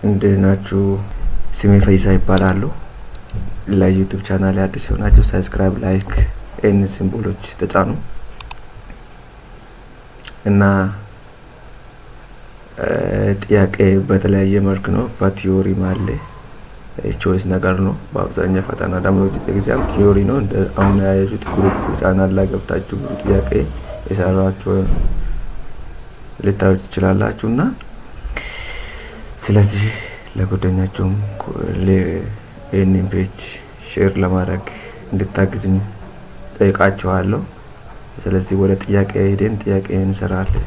እንዴት ናችሁ? ስሜ ፈይሳ ይባላሉ። ለ YouTube channel አዲስ የሆናችሁ subscribe፣ like ይህንን symbol ኦች ተጫኑ እና ጥያቄ በተለያየ መልክ ነው። በ theory ም አለ፣ choice ነገር ነው። በአብዛኛው ፈተና ደግሞ exam theory ነው። አሁን ያያችሁት group channel ላይ ገብታችሁ ብዙ ጥያቄ የሰራችሁ ልታዩት ትችላላችሁ እና ስለዚህ ለጓደኛቸውም ይህንን page share ለማድረግ እንድታግዝኝ ጠይቃችኋለሁ። ስለዚህ ወደ ጥያቄ ሄደን ጥያቄ እንሰራለን።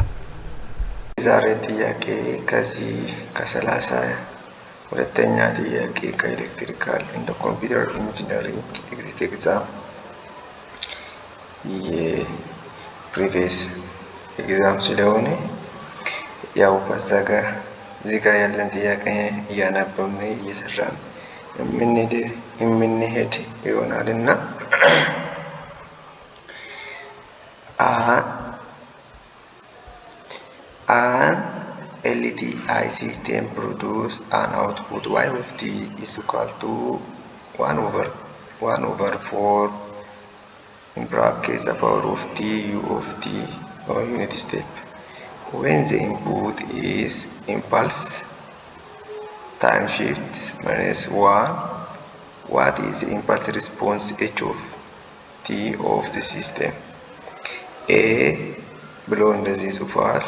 ዛሬ ጥያቄ ከዚህ ከ32ኛ ጥያቄ ከ electrical and computer engineering exit exam የ previous exam ስለሆነ ያው በዛ ጋር እዚህ ጋር ያለን ጥያቄ እያነበብን እየሰራን የምንሄድ ይሆናል እና an LTI system produce an output y of t is equal to 1 over 1 over 4 in brackets the power of t u of t or unit step when the input is impulse time shift minus 1. What is the impulse response h of t of the system? A ብሎ እንደዚህ ጽፏል።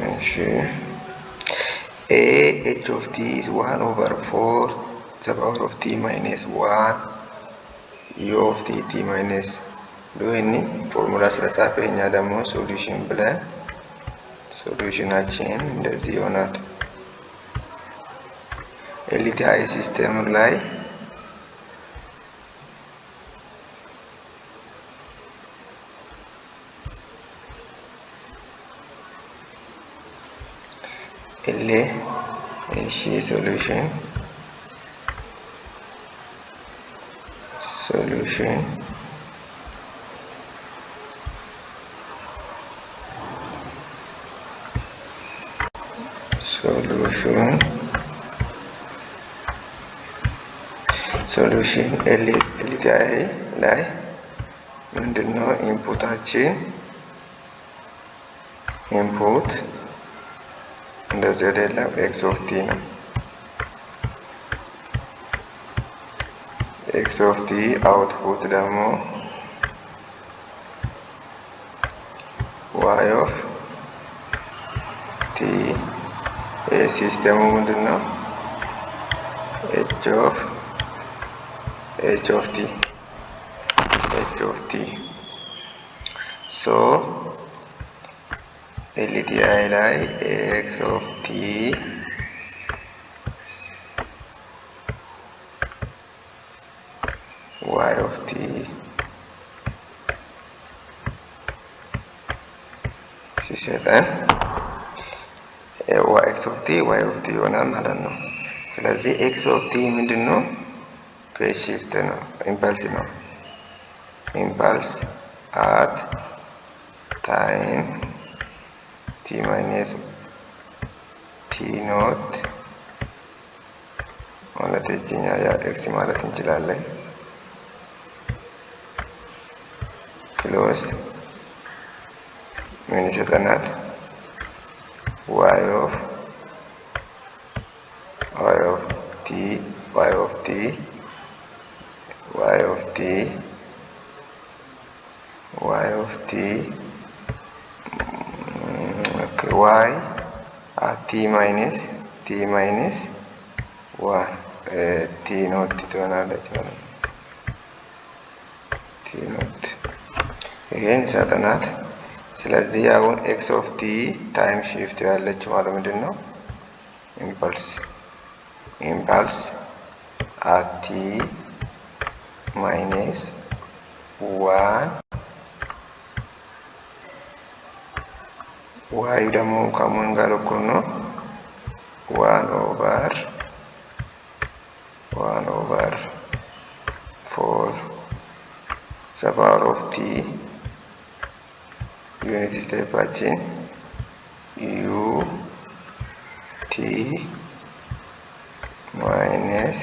እሺ፣ A h of t is 1 over 4 the power of t minus 1 u of t t minus ብሎ ይህን ፎርሙላ ስለጻፈ እኛ ደግሞ solution ብለን solution ኣችን እንደዚህ ይሆናል። LTI system ላይ L እሺ solution LTI ላይ ምንድነው input ኣችን? Input እንደዚህ አይደለም፣ x of t ነው። x of t output ደግሞ y of t። System ኡ ምንድን ነው? h of t, h of t. So LTI ላይ x of t y of t ሲሰጠን x of t y of t ይሆናል ማለት ነው። ስለዚህ x of t ምንድን ነው? Phase shift ነው፣ impulse ነው። Impulse at time t minus t naught ማለት እችኛ ያ x ማለት እንችላለን። Close ምን ይሰጠናል? Y of t y of t y of t y of t, okay, y at t minus one, t naught ትሆናለች ማለት ነው። t naught ይሄን ይሰጠናል። ስለዚህ አሁን x of t time shift ያለች ማለት ምንድን ነው? Impulse at t minus one y ደግሞ ከምን ጋር እኩል ነው? 1 over 1 over 4 the power of t unit step ኣችን u t minus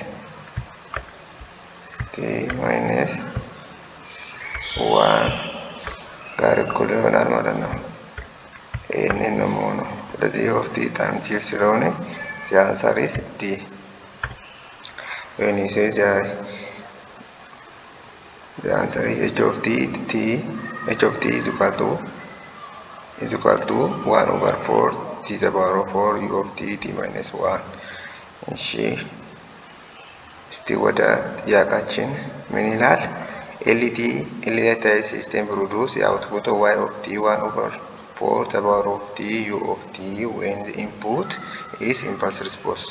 t minus one ጋር እኩል ይሆናል ማለት ነው። ይህንን ነው መሆነው። ስለዚህ of t time ስለሆነ the answer is D. When he says the answer is h of t t h of t is equal to 1 over 4 t the power of 4 u of t t minus 1። እሺ፣ እስቲ ወደ ጥያቄያችን ምን ይላል? LTI system produce output y of t 1 over 4 the power of t u of t when the input is impulse response።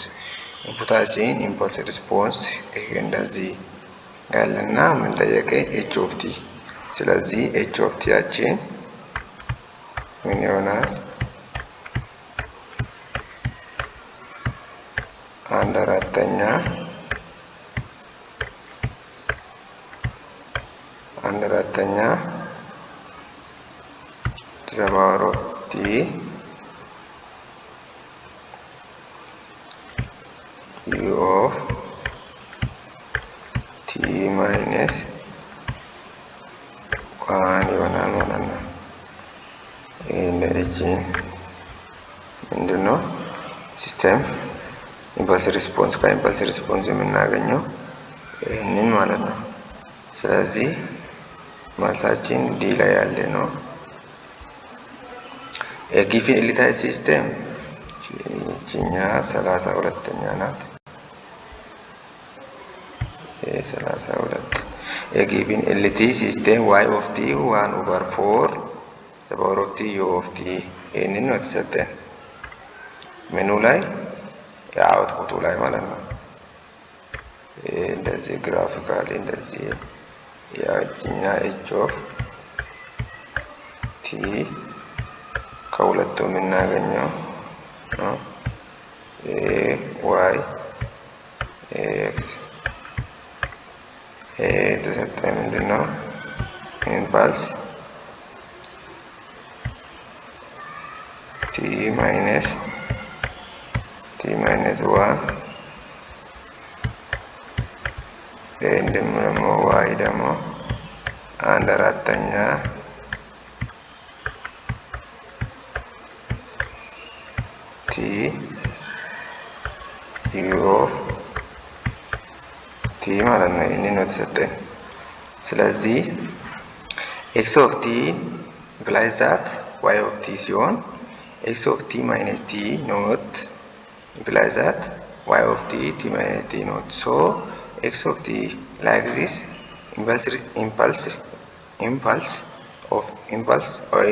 Input ኣችን impulse response ይሄ እንደዚህ ያለና ምን ጠየቀ? H of t። ስለዚህ h of t ያችን ምን ይሆናል? አንድ አራተኛ አንድ አራተኛ the power of t u of t minus one ይሆናል ማለት ነው። ይህ እቺ ምንድን ነው? System impulse response፣ ከ impulse response የምናገኘው ይህንን ማለት ነው። ስለዚህ መልሳችን D ላይ ያለ ነው። Given LTI system ችኛ 32ኛ ናት። 32። Given LT system y of t one over four the power of t u of t ይህንን ነው የተሰጠን። ምኑ ላይ? የ output ኡ ላይ ማለት ነው። እንደዚህ graphically እንደዚህ ያችኛ h of t ከሁለቱ የምናገኘው ነው። Y x የተሰጠ ምንድን ነው? Impulse t minus one፣ ይህን ደግሞ y ደግሞ አንድ አራተኛ t u of t ማለት ነው። ይህንን ነው የተሰጠን። ስለዚህ x of t implies that y of t ሲሆን x of t minus t naught implies that y of t t minus t naught. So x of t like this impulse impulse impulse of impulse or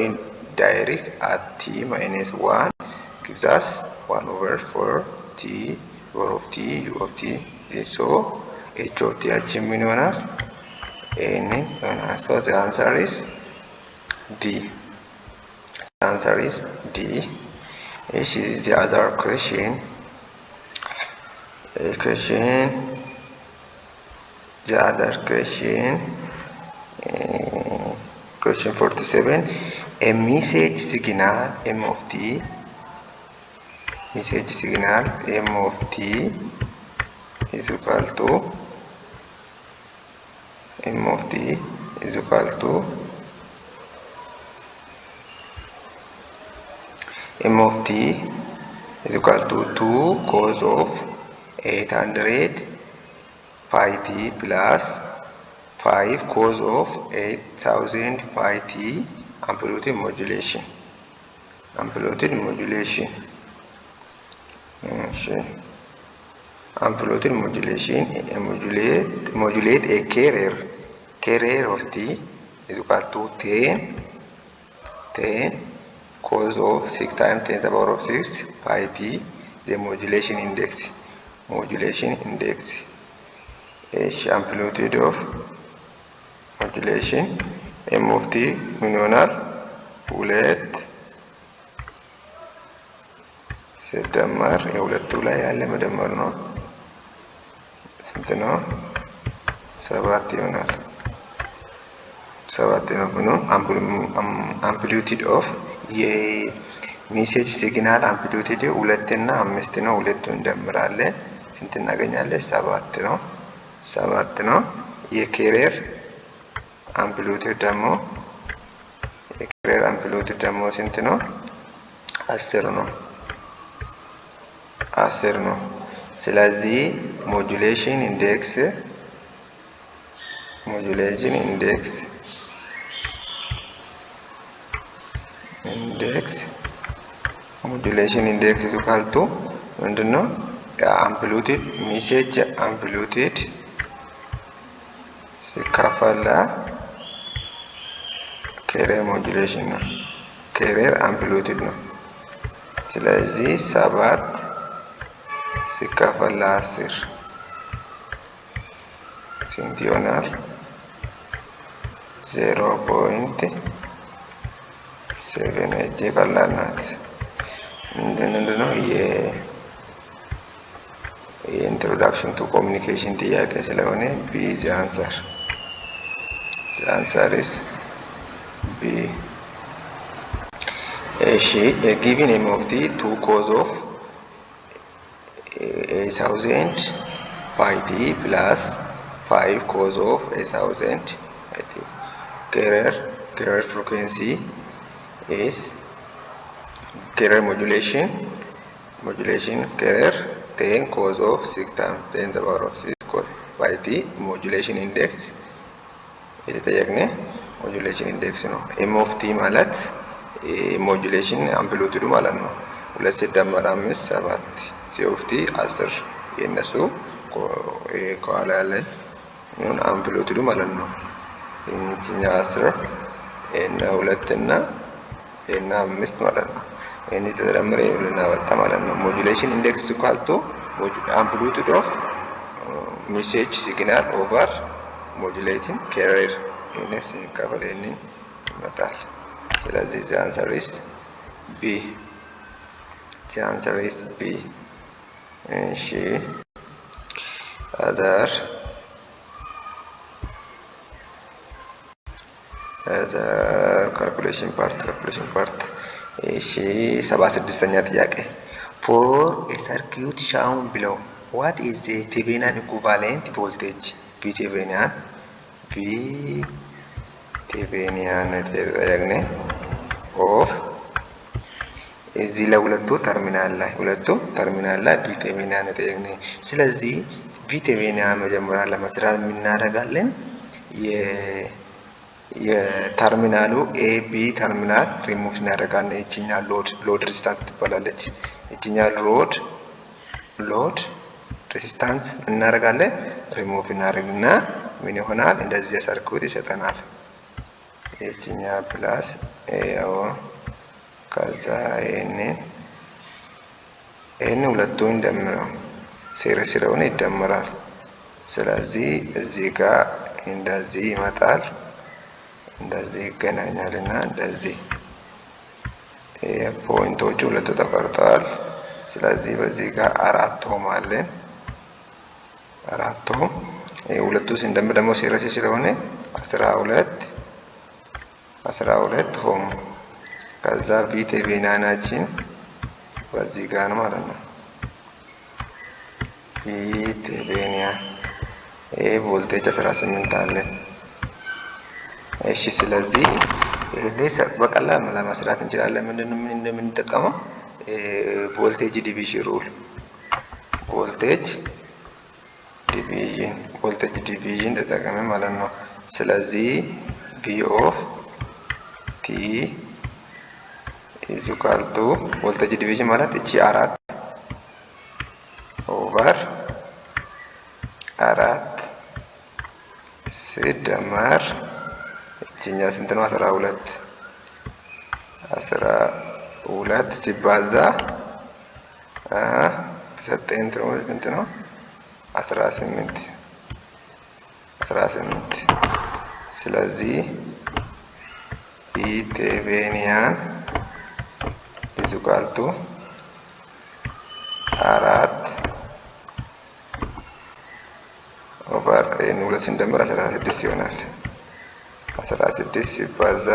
direct at t minus 1 gives us 1 over 4 t power of t u of t. So h of t ያችን ምን ይሆናል? ይህንን ይሆናል። So the answer is D. The answer is D. This is the other question. The other question, question 47. A message signal m of t, message signal m of t is equal to m of t is equal to m of t is equal to 2 cos of 800 pi t plus 5 cos of 8000 pi t. Amplitude modulation, amplitude modulation. እሺ፣ amplitude modulation modulate a carrier of t is equal to 10 10 cos of 6 times 10 to the power of 6 pi t. The modulation index, modulation index. እሺ፣ amplitude of modulation m of t ምን ይሆናል? ሁለት ሲደመር የሁለቱ ላይ ያለ መደመር ነው። ስንት ነው? ሰባት ይሆናል። ሰባት ነው። Amplitude of የ message signal amplitude ሁለት እና አምስት ነው። ሁለቱን እንደምራለን፣ ስንት እናገኛለን? ሰባት ነው። ሰባት ነው። የ carrier amplitude ደግሞ፣ የ carrier amplitude ደግሞ ስንት ነው? 10 ነው። 10 ነው። ስለዚህ modulation index is equal to ምንድን ነው? Amplitude፣ message amplitude ሲካፈል carrier modulation ነው። Carrier amplitude ነው። ስለዚህ ሰባት ሲካፈል ለ10 ስንት ይሆናል? 0.78። ቀላል ናት። ምንድን ነው፣ የ introduction to communication ጥያቄ ስለሆነ B the answer። Answer is B። እሺ፣ given m of t 2 cos of a thousand pi t plus 5 cos of a thousand pi t, carrier frequency is carrier modulation carrier 10 cos of 6 times 10 the power of 6 cos pi t. Modulation index የተጠየቅነ modulation index ነው። m of t ማለት modulation amplitude ኡ ማለት ነው። ሁለት ሲደመር አምስት ሰባት፣ c of t 10፣ የእነሱ ከኋላ ያለ amplitude ኡ ማለት ነው። ይህችኛ 10 እና ሁለት እና አምስት ማለት ነው። ይህን የተደመረ ልናወጣ ማለት ነው። Modulation index equal to amplitude of message signal over modulating carrier። ይህንን ስንከፍል ይህንን ይመጣል። ስለዚህ the answer is B። The answer is B። እሺ፣ other calculation part። እሺ፣ 76ኛ ጥያቄ፣ for a circuit shown below, what is the Thevenin equivalent voltage? V Thevenin፣ V Thevenin የተጠየቅነ of እዚህ ለሁለቱ ተርሚናል ላይ፣ ሁለቱ ተርሚናል ላይ V Thevenin የጠየቅነ። ስለዚህ V Thevenin መጀመሪያ ለመስራት የምናደርጋለን፣ የተርሚናሉ ኤ ቢ ተርሚናል ሪሙቭ እናደርጋለን። ይችኛ load resistance ትባላለች። ይችኛ load resistance እናደርጋለን፣ ሪሙቭ እናደርግና ምን ይሆናል? እንደዚህ circuit ይሰጠናል። ይችኛ plus ያው ከዛ ይሄንን ሁለቱን እንደምረው፣ series ስለሆነ ይደመራል። ስለዚህ እዚህ ጋር እንደዚህ ይመጣል፣ እንደዚህ ይገናኛል እና እንደዚህ point ኦቹ ሁለቱ ተቆርጠዋል። ስለዚህ በዚህ ጋር 4 ohm አለን። 4 ohm ሁለቱ ስንደምር ደግሞ series ስለሆነ 12፣ 12 ohm። ከዛ V Thevenin ኣችን በዚህ ጋር ነው ማለት ነው። V Thevenin ይሄ ቮልቴጅ 18 አለ። እሺ፣ ስለዚህ ይሄ በቀላል ለመስራት እንችላለን። ምንድነው ምን እንደምንጠቀመው? Voltage division rule፣ voltage division ተጠቀመ ማለት ነው። ስለዚህ V of t is equal to voltage division ማለት እቺ አራት over አራት ሲደመር እቺኛ ስንት ነው? 12፣ 12 ሲባዛ ተሰጠኝ እንትኑ ስንት ነው? 18፣ 18። ስለዚህ V Thevenin is equal to አራት over ይህን ሁለት ስንደምር 16 ይሆናል። 16 ሲባዛ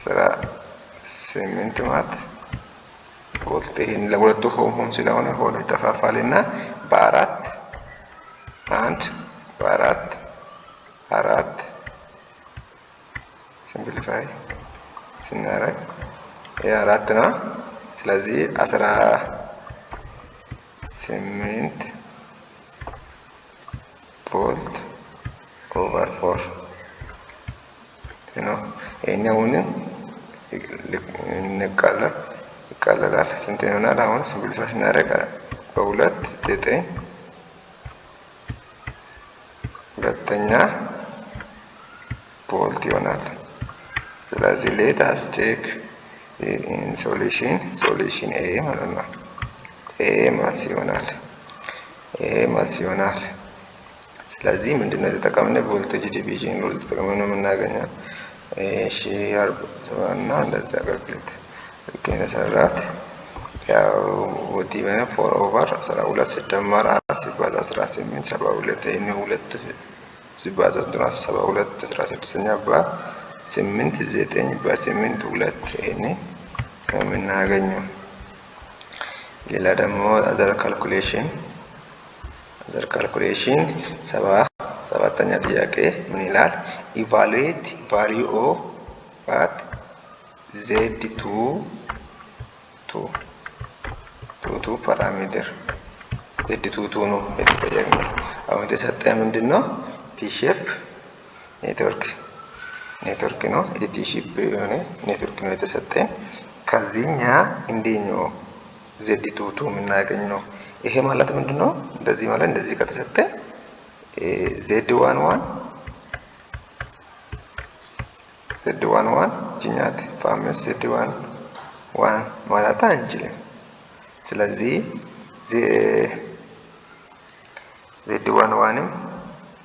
18 ማለት ቮልት። ይሄን ለሁለቱ ሆም ሆም ስለሆነ ሆኖ ይጠፋፋልና በአራት አንድ በአራት አራት simplify ስናደርግ ይሄ አራት ነው። ስለዚህ 18 volt over 4 ነው። ይሄኛውንም እንቃለል ይቃለላል። ስንት ይሆናል? አሁን simplify ስናደርግ በሁለት 9 ሁለተኛ ቮልት ይሆናል። ስለዚህ let us check in solution A ማለት ነው። A መልስ ይሆናል። A መልስ ይሆናል። ስለዚህ ምንድነው የተጠቀምነው? Voltage division rule ተጠቅመን ነው የምናገኘው። እሺ እና እንደዚህ calculate ልክ የሰራት ያው ወዲ 4 over 12 ሲደመር አራት ሲባዛ 18 72። ይሄን ሁለት ሲባዛ ስንት ነው? 72 16ኛ በስምንት ዘጠኝ በስምንት ሁለት ይሄን ነው የምናገኘው። ሌላ ደግሞ other calculation 77ኛ ጥያቄ ምን ይላል? Evaluate value of what Z 2 2 2 2 parameter። Z 2 2 ነው የተጠየቅነው። አሁን የተሰጠ ምንድን ነው? T shape network ነው። የ T shape የሆነ ኔትወርክ ነው የተሰጠ። ከዚህኛ እንዴት ነው Z 2 2 የምናገኘው? ይሄ ማለት ምንድን ነው? እንደዚህ ማለት እንደዚህ ከተሰጠ Z 1 1 Z 1 1 ጅኛት በአምስት Z 1 1 ማለት አንችልም። ስለዚህ Z 1 1 ም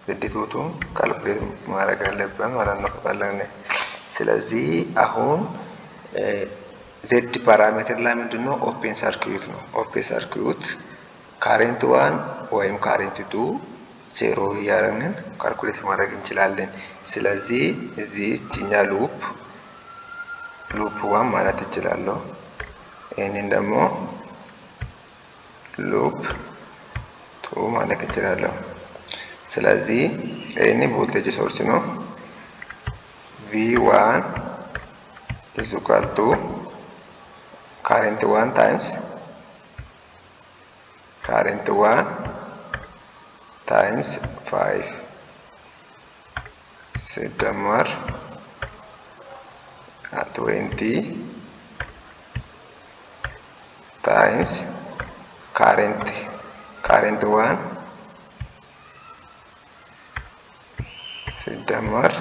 Z 2 2 ም calculate ማድረግ አለብን ማለት ነው ከፈለግን። ስለዚህ አሁን Z parameter ላይ ምንድን ነው? Open circuit ነው። Open circuit current one ወይም current two zero እያደረግን calculate ማድረግ እንችላለን። ስለዚህ እዚህ እኛ loop one ማለት እችላለሁ። ይህንን ደግሞ loop two ማለት እችላለሁ። ስለዚህ ይህን voltage source ነው። V one is equal to current one times current one times 5 ሲደመር 20 times current one ሲደመር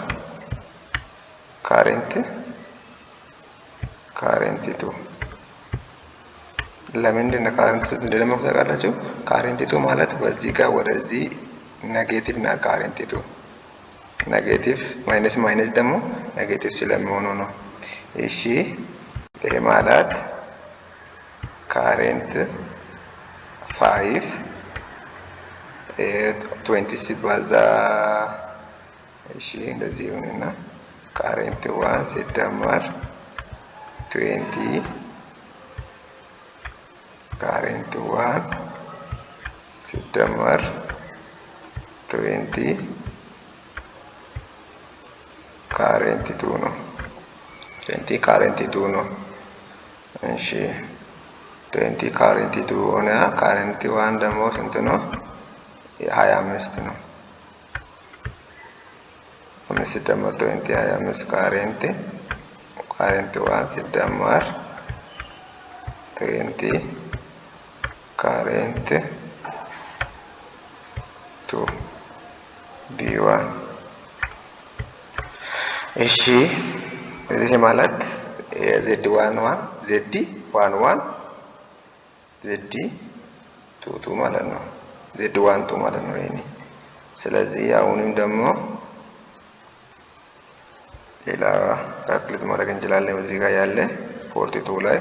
current two። ለምንድን ነው current two እንደደመርኩ ታውቃላችሁ? Current two ማለት በዚህ ጋር ወደዚህ negative ናት። Current two negative፣ minus minus ደግሞ negative ስለሚሆኑ ነው። እሺ ይሄ ማለት current 5 20 ሲባዛ፣ እሺ እንደዚህ ይሁንና current one ሲደመር 20 current one ሲደመር 20 current two ነው። 20 current two ነው። እሺ 20 current two ሆነ። Current one ደግሞ ስንት ነው? 25 ነው። አምስት ሲደመር 20 25። Current one ሲደመር 20 current two V one። እሺ ይህ ማለት Z 1 1 Z 1 1 Z 2 2 ማለት ነው። Z 1 2 ማለት ነው ይሄ። ስለዚህ አሁንም ደግሞ ሌላ calculate ማድረግ እንችላለን። እዚህ ጋር ያለ 42 ላይ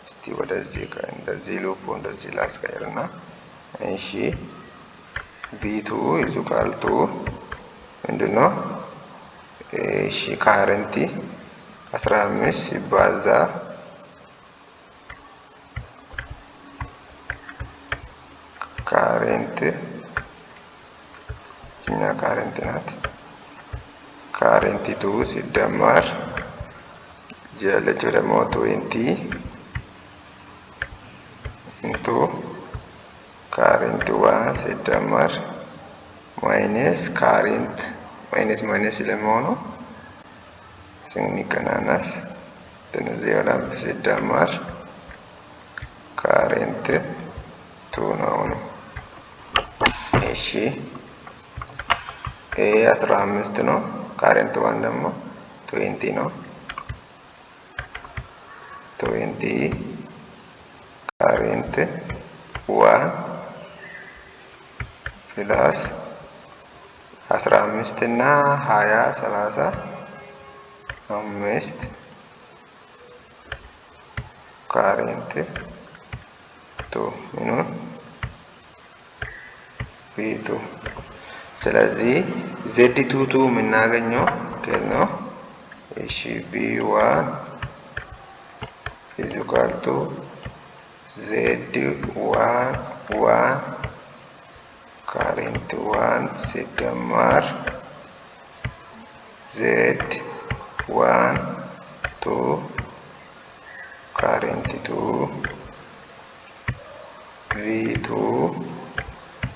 እስቲ ወደዚህ እንደዚህ loop እንደዚህ ላስቀይርና፣ እሺ V 2 is equal to ምንድን ነው? እሺ current 15 ሲባዛ current እኛ current ናት። Current two ሲደመር ያለችው ደግሞ 20 into current one ሲደመር minus current minus minus ስለሚሆኑ ስንቀናነስ እዚህ ይሆናል ሲደመር current two ነው። እሺ ይሄ 15 ነው። Current one ደግሞ 20 ነው። 20 current one plus 15 እና 20 35 current two ምኑን V two። ስለዚህ Z 2 2 የምናገኘው ከየት ነው? እሺ V one is equal to Z 1 1 current one ሲደመር Z 1 2 current two V two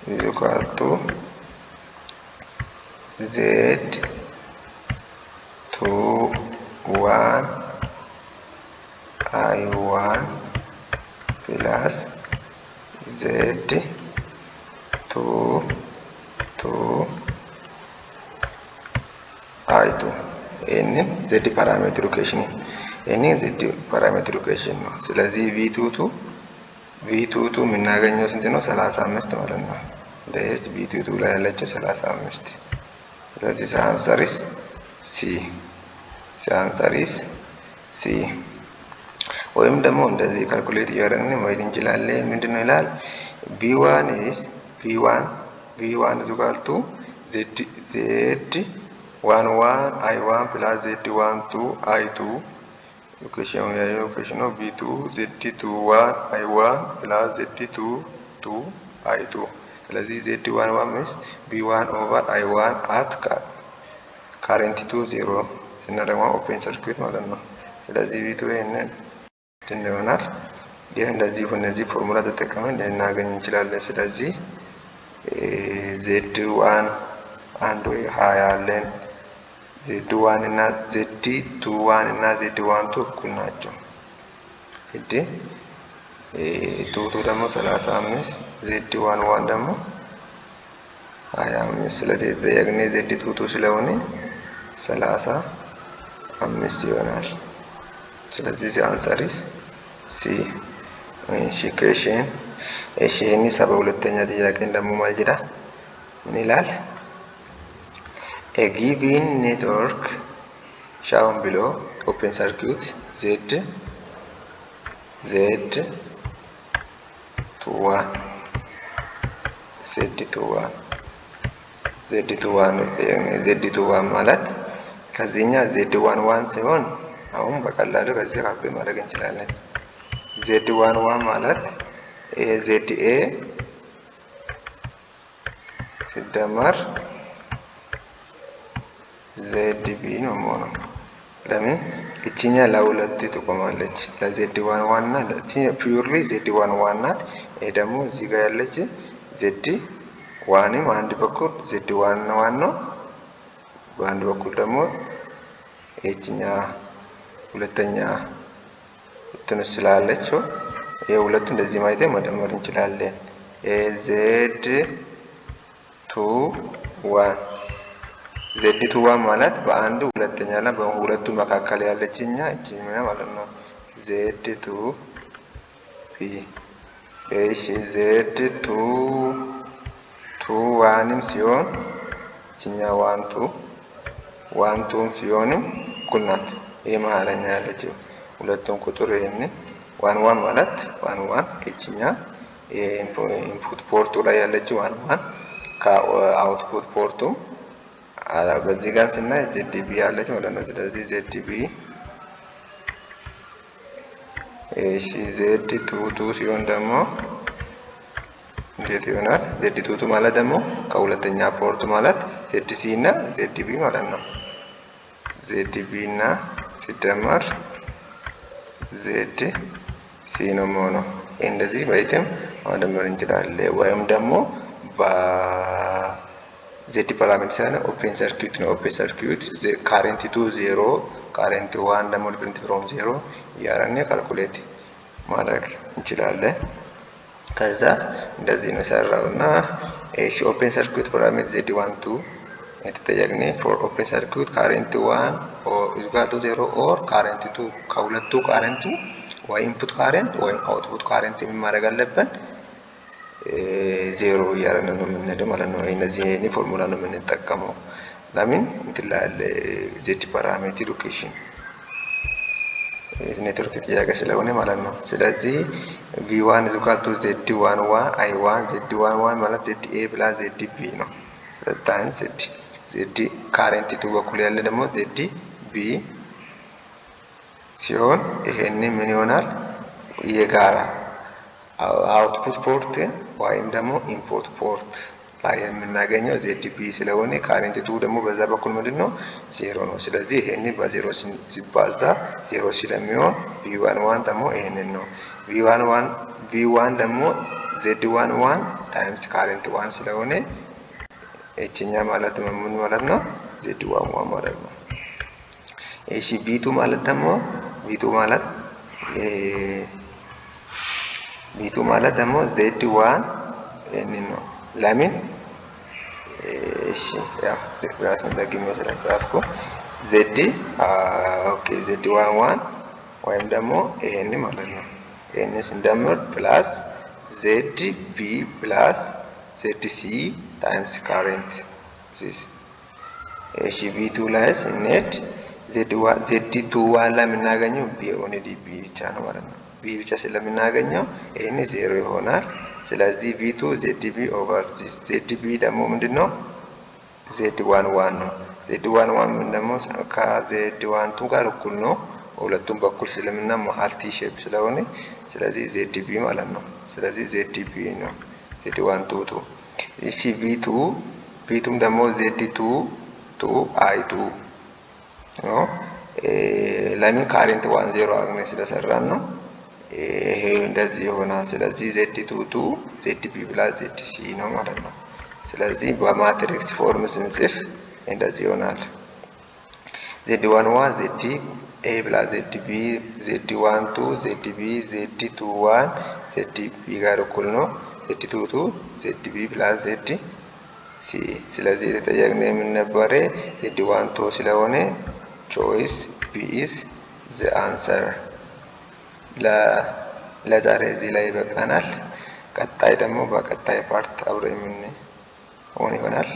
is equal to Z 2 1 I one plus Z 2 2 I two። ይህንን Z parameter equation፣ ይህንን Z parameter equation ነው። ስለዚህ V 2 2 የምናገኘው ስንት ነው? 35 ማለት ነው። V 2 2 ላይ ያለችው 35። ስለዚህ answer is C፣ answer is C። ወይም ደግሞ እንደዚህ calculate እያደረግን መሄድ እንችላለን። ምንድን ነው ይላል? V one is V one is equal to Z 1 1 I one plus Z 1 2 I two equation ያየው equation ነው። V two Z 2 1 I one plus Z 2 2 I two። ስለዚህ Z 1 1 means V one over I one at current two zero ስናደርገው open circuit ማለት ነው። ስለዚህ V two ይህንን እንትን ይሆናል። ይህ እንደዚህ እነዚህ ፎርሙላ ተጠቅመን ልናገኝ እንችላለን። ስለዚህ Z one አንድ ወይ 20 አለን። Z one እና Z 2 1 እና Z 1 2 እኩል ናቸው። Z 2 2 ደግሞ 35፣ Z 1 1 ደግሞ 25። ስለዚህ የተጠየቅነው Z 2 2 ስለሆነ 35 ይሆናል። ስለዚህ answer is C። እሺ question እሺ ይህኒ 72ኛ ጥያቄን ደግሞ maal jedha? ምን ይላል? A given network shown below, open circuit Z 2 1 Z 2 1 Z 2 1 Z 2 1 ማለት ከዚህኛ Z 1 1 ሲሆን አሁን በቀላሉ ከዚህ ካፕ ማድረግ እንችላለን። Z 1 1 ማለት Z A ሲደመር Z B ነው የሚሆነው። ለምን እችኛ ለሁለት ትቆማለች። ለ Z 1 1 እና purely Z 1 1 ናት። ይሄ ደግሞ እዚህ ጋር ያለች Z one ም አንድ በኩል Z 1 1 ነው፣ በአንድ በኩል ደግሞ ይችኛ ሁለተኛ እንትን ስላለችው ይሄ ሁለቱ እንደዚህ ማየት መደመር እንችላለን። Z 2 1 Z 2 1 ማለት በአንድ ሁለተኛ ላይ በሁለቱ መካከል ያለችኛ እቺ ማለት ነው። Z two B። እሺ Z 2 2 1 ም ሲሆን እችኛ 1 2 1 2 ም ሲሆንም እኩል ናት። ይሄ መሀለኛ ያለችው ሁለቱም ቁጥር ይሄንን 1 1 ማለት 1 1 እችኛ input port ኡ ላይ ያለችው 1 1 ከ output port ኡ በዚህ ጋር ስናይ Z B አለች ማለት ነው። ስለዚህ Z B፣ እሺ፣ Z 2 2 ሲሆን ደግሞ እንዴት ይሆናል? Z 2 2 ማለት ደግሞ ከሁለተኛ port ማለት Z C እና Z B ማለት ነው። Z B እና ሲደመር Z C ነው የሚሆነው። እንደዚህ በይትም መደመር እንችላለን። ወይም ደግሞ በ Z parameter ሳይሆን open circuit ነው። Open circuit current 2 zero፣ current 1 ደግሞ different from zero እያደረግን calculate ማድረግ እንችላለን። ከዛ እንደዚህ ነው የሰራው። እና እሺ፣ open circuit parameter Z 1 2 የተጠየቅን for open circuit current 1 equal to zero or current 2፣ ከሁለቱ current ኡ ወይ input current ወይም output current ማድረግ አለብን፣ ዜሮ እያደረግን ነው የምንሄደው ማለት ነው። እነዚህ ፎርሙላ ነው የምንጠቀመው። ለምን እንትን ላይ ያለ Z parameter equation network ጥያቄ ስለሆነ ማለት ነው። ስለዚህ V 1 is equal to Z 1 1 I 1። Z 1 1 ማለት Z A plus Z B ነው። Times Z current 2 በኩል ያለ ደግሞ Z B ሲሆን ይሄን ምን ይሆናል? የጋራ output port ወይም ደግሞ input port ላይ የምናገኘው Z B ስለሆነ current 2 ደግሞ በዛ በኩል ምንድን ነው? ዜሮ ነው። ስለዚህ ይሄንን በዜሮ ሲባዛ ዜሮ ስለሚሆን V 1 1 ደግሞ ይሄንን ነው። V 1 1፣ V 1 ደግሞ Z 1 1 times current 1 ስለሆነ እችኛ ማለት ምን ማለት ነው? Z 1 1 ማለት ነው። እሺ፣ V 2 ማለት ደግሞ V 2 ማለት ደግሞ Z 1 ይሄንን ነው። ለምን? እሺ፣ ያው ራሱን ደግሜ ስለጻፍኩ Z፣ okay፣ Z 1 1 ወይም ደግሞ ይሄን ማለት ነው። ይሄንን ስንደምር plus Z B plus Z C times current this። እሺ፣ V 2 ላይ ስንሄድ Z 2 1 ላይ የምናገኘው B only B ብቻ ነው ማለት ነው። B ብቻ ስለምናገኘው ይሄን ዜሮ ይሆናል። ስለዚህ V 2 Z B over Z B ደግሞ ምንድን ነው? Z 1 1 ነው። Z 1 1 ምን ደግሞ ከ Z 1 2 ጋር እኩል ነው። ሁለቱም በኩል ስለምና መሀል T shape ስለሆነ ስለዚህ Z B ማለት ነው። ስለዚህ Z B ነው Z 1 2 2። እሺ፣ V 2፣ V 2 ም ደግሞ Z 2 2 I 2 ነው። ለምን? Current 1 zero አግኝተን ስለሰራን ነው። ይሄ እንደዚህ ይሆናል። ስለዚህ Z 2 2 Z B plus Z C ነው ማለት ነው። ስለዚህ በ matrix form ስንጽፍ እንደዚህ ይሆናል። Z 1 1 Z A plus Z B፣ Z 1 2 Z B፣ Z 2 1 Z B ጋር እኩል ነው። Z 2 2 Z B plus Z C። ስለዚህ የተጠየቅነው የምን ነበረ? Z 1 2 ስለሆነ choice B is the answer። ለዛሬ እዚህ ላይ ይበቃናል። ቀጣይ ደግሞ በቀጣይ part አብሮ የምንሆን ይሆናል።